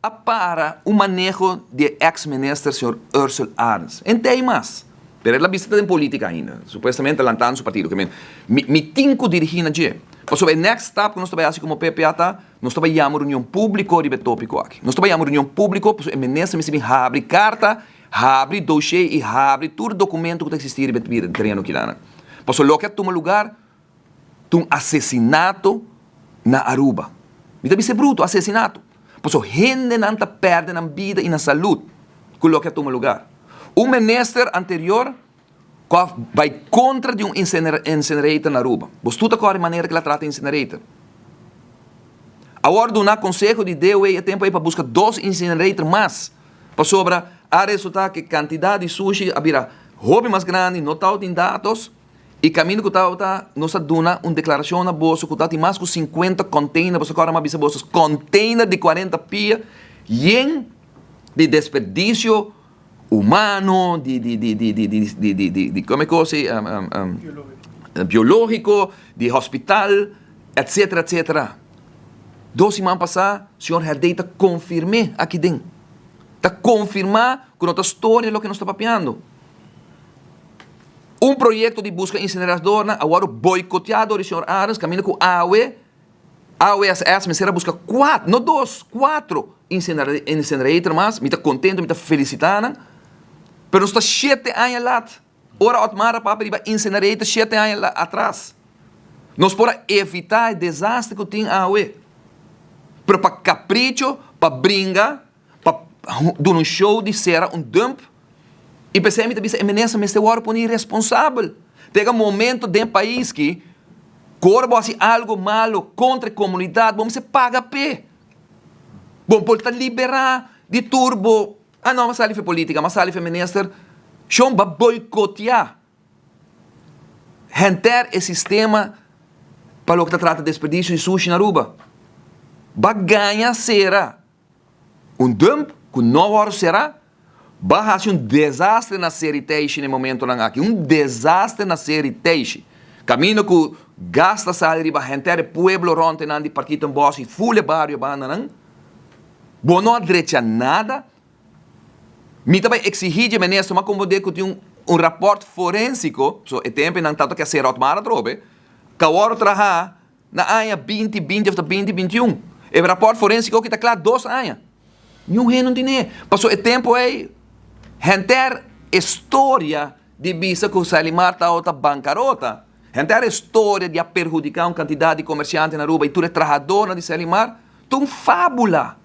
A para un maneho di e ex minister señor Ursell Arends. En tei mas. Pero el a bisa ta den politica ainda. Supuestamente lantando su partido. Ke men, mi, mi tin cu dirigi na dje. Pasobra e next stap cu nos ta bay haci como PPA ta, nos ta bay yama reunion publico riba e topico aki. Nos ta bay yama reunion publico pasobra e minister mester bin habri carta, habri dossier y habri tur documento cu ta existi riba e tereno kilanan. Pasobra loke a tuma lugar Ta un asesinato na Aruba. Mi ta bisa e bruto, asesinato. Pasobra hendenan ta perde nan bida y nan salud cu loke a tuma lugar. Un minister anterior cu a bay contra di un incinerator na Aruba. Bo tur ta core manera cu el a trata incinerator. Awor duna conseho di DOW e tempo ey pa busca dos incinerator mas. Pasobra a resulta cu e cantidad di sushi a bira hopi mas grandi, no tabatin datos. E kaminda ku tabata, nos a duna un deklarashon na boso ku tabatin mas ku sinkuenta kònteiner, boso kòrda mi a bisa boso, kònteiner di kuarenta pia yen di desperdisio humano, di di di di di di di di di kome kos ei biológiko, di hospital, etsetera etsetera. Dos siman pasá señor Herdey ta konfirm'é aki den, ta konfirmá ku no ta storia loke nos ta papiando. Un proyekto di buska insineradornan a wòrdu boikoteá dor di señor Arends kaminda ku awe AWSS mester a buska kuatro, no dos, kuatro incinerator mas. Mi ta kontento, mi ta felisitá nan. Pero nos ta shete aña lat. Ora Otmar a papia riba incinerator shete aña atras. Nos por a evitá e desastre ku tin awe. Pero pa kapricho, pa bringa. Pa duna un show di sera un dump y p'esey mi ta bisa e minister mester worde poni responsabel. Tega momento den pais ki cu ora bo haci algo malo contra e comunidad bo mester paga p'e. Bo por ta libera di tur bo, ah no, m'a sali fe politica, m'a sali fe minister, shon ba boicotea. Henter e sistema pa loke ta trata desperdicio di sushi na Aruba. Ba gaña sera. Un dump ku no wòrdu será ba hasi un desastre na Seri Teishi na e momentonan aki. Un desastre na Seri Teishi. Kaminda ku gas ta sali riba henter e pueblo rònt einan di Parkietenbos i ful e bario bandanan. Bo no a drecha nada. Mi ta bai eksigí dje minister ma komprondé ku tin un rapòrt forensiko, so e tempu einan tantu ke a sera Otmar atrobe, ku a wòrdu trahá Na aña 2020 of ta 2021. E raport forensico aki ta cla dos aña. Niun hende no tine. Paso e tempo ey henter e storia di bisa cu Salimar tabata bancarota, henter e storia di a perhudica un cantidad di comerciante na Aruba y tur e trahadornan di Salimar ta un fabula.